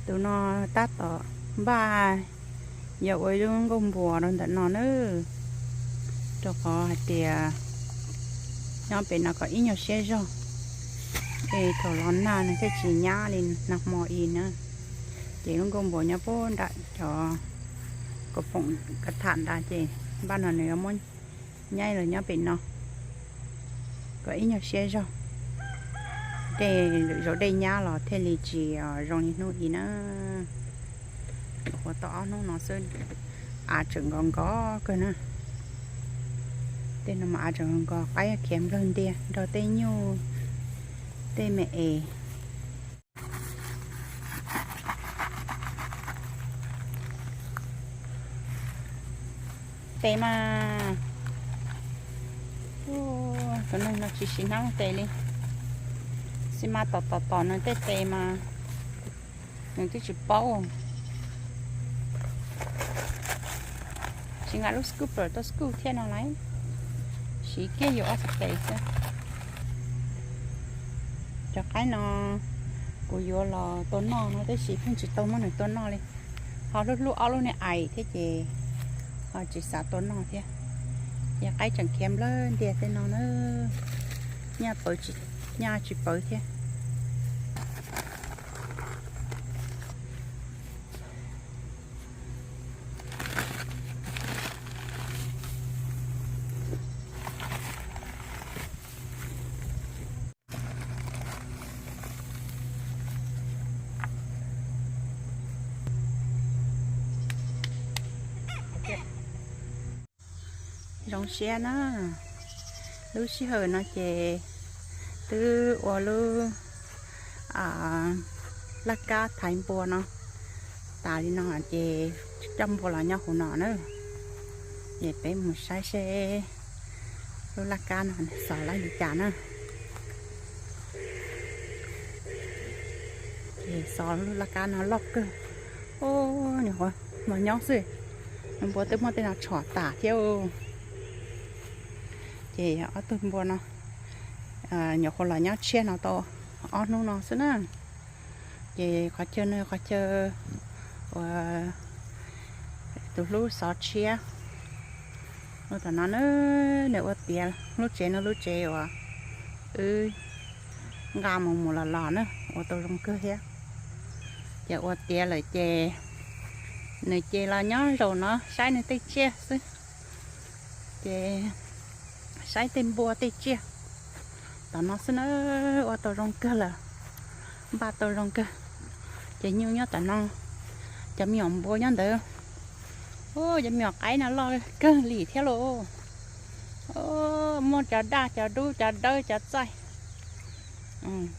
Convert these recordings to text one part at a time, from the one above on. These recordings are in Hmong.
Tus no tab tom npaj yuav ua ib lub nkuaj npua rau ntawm no na, rau qhov hais tias nyob pem no kom ib nyuag siab zog, es thaum los nag nws thiaj tsis nyab li nag hmo i na. Ces lub nkuaj npua nyob puag nram cov kav poom kav tham nrad ces npaj no nws yuav muab nyaib los nyob pem no kom ib nyuag siab zog, tej lwm zaus dej nyab los thiaj li tsis zoo li hnub i na. Nyuam qhuav tau ob hnub no xwb, av tseem nkos nkos kawg na. Tej no mas av tseem nkos nkos, qaib khiav nplawg ntiag nrog tej nyuj, tej me es. Tes mas, tus neeg no tsis siv hnab tes li, xi mas tom tom tom nws tej tes mas nws twb tsis paub. Tsis nqa lub scooper tuaj scoop thiab no lauj, siv kiag yus ob txhais tes xwb. Cov qaib no kuv yuav los tua noj no tab sis pheej tsis tau muab nws tua noj li, ho hlub hlub ob lub niag ais thiab ces ho tsis xav tua noj thiab. Ces qaib tseem khiav nplawg ntiag tej no na, nyaj paws, nyaj tsis paws thiab. Zoo siab na, lub sij hawm no ces twb ua lub laj kab thaiv npua no tas li no ces coj npua los nyob hauv no na. Ces peb mus saib seb lub laj kab no xov laib li cas na. Ces xov lub laj kab no loj kawg. Ub, nyuam qhuav los nyob xwb, npua twb muab tej no tshom tas thiab. Ces ob tug npua no nyuam qhuav los nyob tshiab no tau ob hnub no xwb na. Ces qhov chaw no qhov chaw uas tus hlub xov tshiab. Ua tom no na, nws ua tiav lub tsev no, lub tsev uas wb nqa mus mus los los na, ua tau zoo kawg thiab. Ces ua tiav lawm ces nws ces los nyob zaum no saib nws tej tsiaj xwb. Ces saib tej npua tej tsiaj tom no xwb na, ua tau zoo kawg lawm, npaj tau zoo kawg. Ces nyuj nyob tom no, cov me nyuam npua nyob ntawd. Ub, cov me nyuam qaib no loj kawg li thiab lauj. Muaj cov daj cov dub cov dawb cov txaij.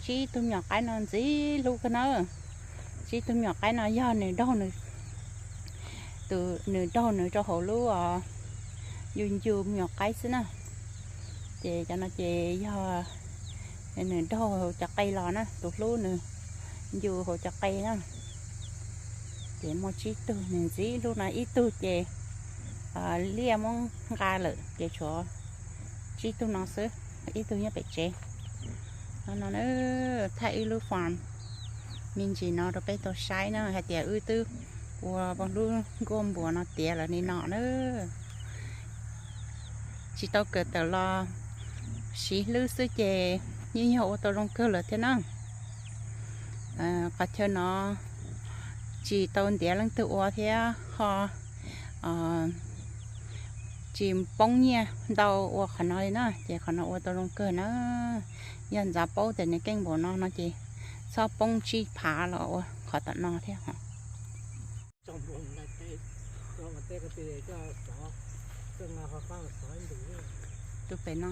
Tsib tug me nyuam qaib no ntxim hlub kawg na. Tsib tug me nyuam qaib no yog nws daug nws, tus nws daug nws rau hauv lub ncu ncu me nyuam qaib xwb na. Ces cov no ces yog nws daug hauv cov qe los na, tus hlub nws ncu hauv cov qe na. Ces muaj tsib tug nws ntxim hlub no, ib tug ces liaj muab nqa lawm ces tshuav tsib tug no xwb, ib tug nyob pem tsev. No no na, thaij ib lub farm me ntsis no rau peb tau saib na, hais tias wb twb ua lub nkuaj npua no tiav lawm li no na. Tsis tau kawm tawm los siv hlwb xwb ces yeej yog ua tau zoo kawg lawm thiab na. Qhov chaw no tsis tau ntiav leej twg ua thiab ho tsis poob nyiaj ntau ua qhov no li na, ces qhov no ua tau zoo kawg na. Yog ntxov paub tias nws keej npaum no no ces txhob poob tsib phav los ua qhov tom no thiab. Tus pem no,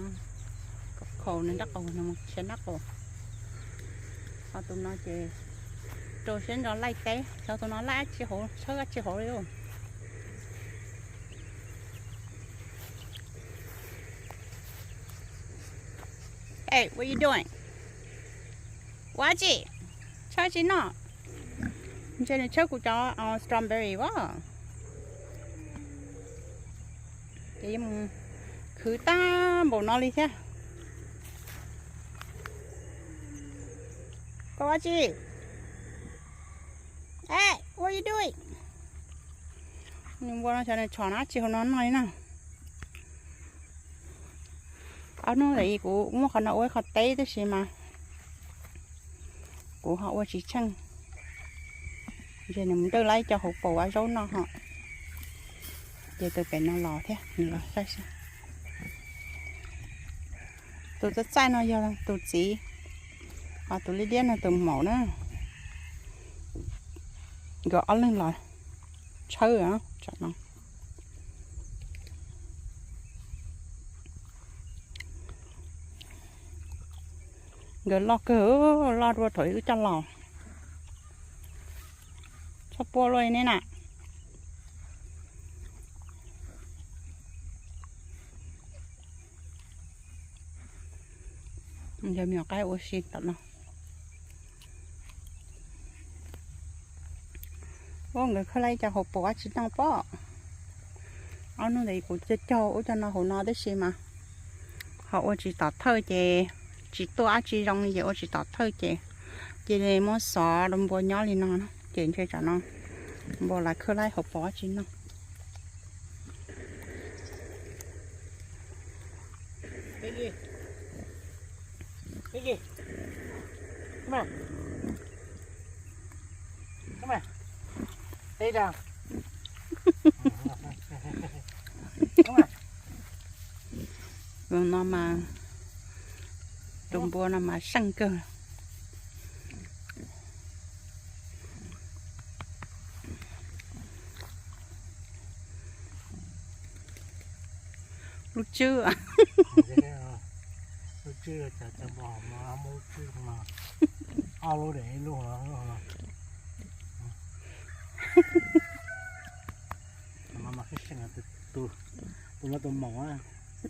khaus nws nrab qaum, nws mus khiav nrab qaum. Ho tus no ces rau siab ntso laij teb, xyov tus no laij dab tsi hauv, tshawb dab tsi hauv li. Hey, what you doing? Ua dab tsi? Tshawb tsi noj? Ntshe nws tshawb kuv cov strawberry as. Ces yuav mus khwv tag npaum no li thiab. Koj ua dab tsi? Hey, what you doing? Nws npua no xyov nws tshom dab tsi hauv no noj li na. Ob hnub ntawd kuv muab qhov no ua ib qho teb tab sis mas kuv ho ua tsis tsheej. Ntshe nws mus nrwj lawm cov hauv paus ua zaub noj ho. Ces tus pem no los thiab, nws los saib saib. Tus txaij txaij no yog tus txiv, ho tus liab liab no tus maum na. Nkawd ob leeg los tshawb tsam no. Nkawd loj kawg, loj dua thaum wb coj los. Txhob puab luaj li ne na. Yog me nyuam qaib ua si tom no. Ua nkawd khawb lawm cov hauv paus ua tsis noj pob. Ob hnub ntawd kuv cog cog ub cog no hauv no tab sis mas ho ua tsis tom thawj ces tsis tuaj dab tsi zoo li ces ua tsis tom thawj ces cia li muab xov rau npua nyob li no na ces ntshe tsam no npua lawv khawb lawm hauv paus ua tsis noj. Tus no mas, tus npua no mas seej kawg. Lub tswb. Lub tswb, cov npua hom no muaj lub tswb no, ob lub, ib lub. Tus no mas seej seej, tus no tus maum,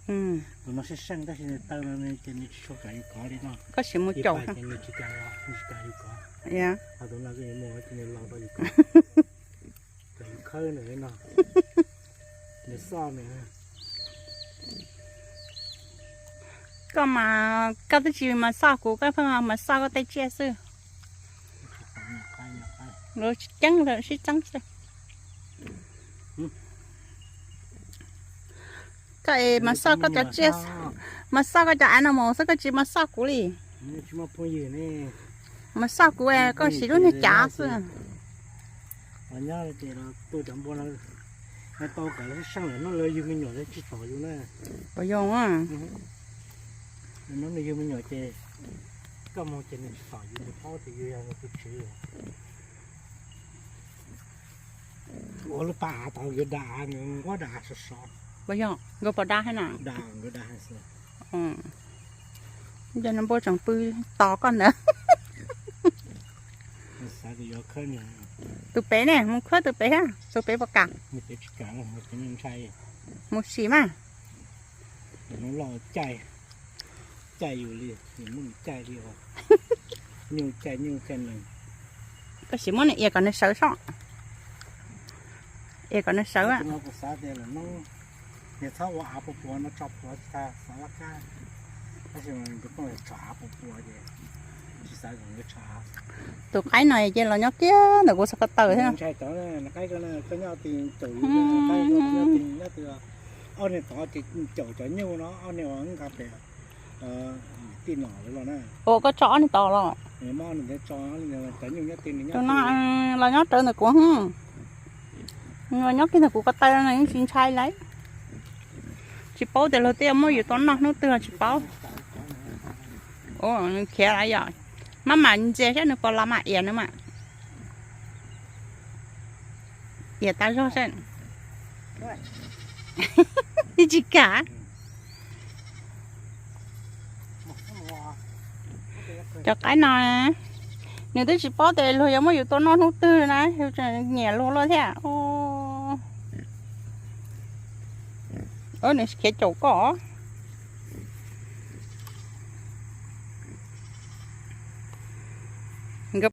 tus no seej seej tab sis nws taw no ces nws tsis tshua kam yus kov li no. Koj sim mus caum ces nws tsis kam, nws tsis kam yus kov. Ho tus no ces nws mus ces nws los rau yus kov. Kom yus khawb nws li no, nws xoj nws. Koj mas, koj twb tsis mas xoj kuv, koj pheej mas xoj koj tej tsiaj xwb. Lawv tsis ceeb, lawv sib txeeb xwb. Koj es mas xoj koj cov tsiaj, mas xoj koj cov av no mus xwb, koj tsis mas xoj kuv li. Mas xoj kuv, koj siv lub niag cav xwb. Tau kom lawv seej lawm no lawv yug me nyuam tsis tom yus na. Puas yog? Nws yug me nyuam ces koj mus ces nws tsis tom yus, nws paub tias yus yog nws tus tswv. Ua lub paj av tod nkawd da, nquab da sov sov. Puas yog nkawd puas da thiab na? Da, nkawd da heev xwb. Yog npua tseem pw tos koj ntawd. Tus pem ne, mus khawb tus pem thiab, tus pem puas kam? Tus pem tsis kam, tus pem ntshai. Mus sim mas. Loj caij, caij yus li, nws muab nws caij li os. Nyuj caij nyuj caij nees. Koj sim muab nws ias kom nws sawv sob. Ias kom nws sawv. Kuv xav tias lawm hnub yog txhob ua av puas puas no tso plhuav tsis tau, xav laj kab. Tab sis mas nkawd pheej tso av puas puas ces tsis xav kom nkawd tso av. Tus qaib no ces los nyob kiag ntawm kuv txog ko taw thiab. Ntshai cov qaib ko, koj nyob ti caum yus, nyob ti nyob ti, ob niag tod ces caum cov nyuj no, ob niag nqa pem tij nom lawv los na. Ua koj tso ob niag tod los? Tus no los nyob rawv ntawm kuv, los nyob kiag ntawm kuv ko taw no yeej tsis ntshai lawm. Tsis paub tias luag twb yuav muab yus tua noj hnub twg los tsis paub. Khiav lawm yom. Maj mam ntsia saib nws puas los mas ias nws mas. Ias tas zog saib. Tsis kam. Cov qaib no, nws twb tsis paub tias luag yuav muab yus tua noj hnub twg na, nyiam luag luaj thiab. Nws khiav caum koj.